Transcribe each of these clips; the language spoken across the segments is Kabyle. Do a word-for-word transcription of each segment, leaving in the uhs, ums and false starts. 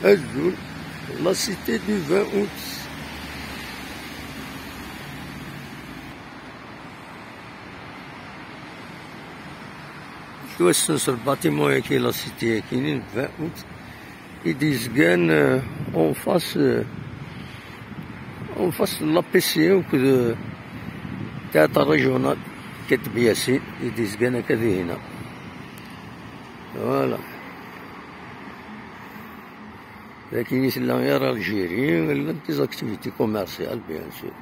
Azul, la cité du vingt août. Yettwassen s lbatimun-agi, la cité-agi n vingt août, i d-yezgan, euh, en face, euh, en face n l'A P C akked, euh, théâtre régional Kateb Yasin, i d-yezgan akka dihina. Voilà. Dagi i tella Air Algérie, llant des activités commerciales, bien sûr.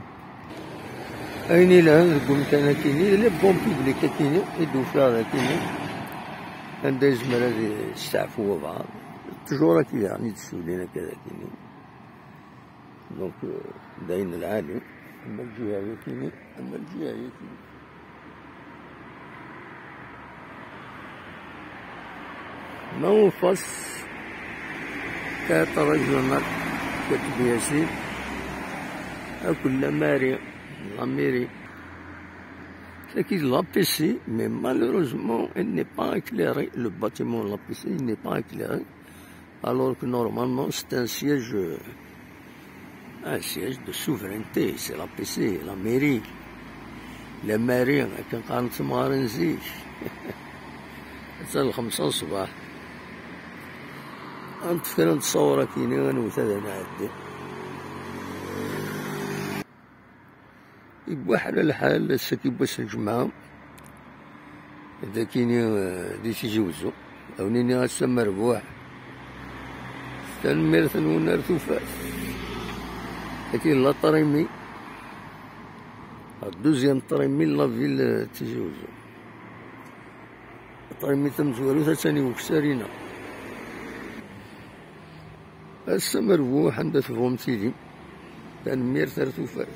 Ayen yelhan deg umkan akini, les bons publics akini, i d-ufiɣ d akini, anda yezmer ad yesteɛfu wabɛaḍ. Ttjur akid daɣen i d-ssullin akka d akini. Donc, euh, d ayen lɛali, ama lǧiha-yakini, ama lǧiha-yakini. Ma ufas théâtre régional Kateb Yasin, akked la mairie, la mairie. C'est qu'il l'A P C, mais malheureusement, il n'est pas éclairé. Le bâtiment de l'A P C, il n'est pas éclairé. Alors que normalement, c'est un siège, euh, un siège de souveraineté. C'est l'A P C, la mairie. La mairie, akken qqaren temɣarin zik. Atan lxemsa n ṣṣbeḥ. Ad neṭṭef kra n ttṣawṛat-agi, ad newwet ad nɛeddi. Yewwa ḥal lḥal, ass-agi n wass n lǧemɛa, d akini, eh, di Tizi Wezzu. Ad wen-iniɣ ass-a merbuḥ. Tanemmirt-nwen ar tufat. Akin la Trémie, la deuxième Trémie de la ville, eh, Tizi Wezzu. Trémie tamezwarut attan i ukessar-ina. Ass-a merbuḥ, anda tebɣum tilim. Tanemmirt ar tufat.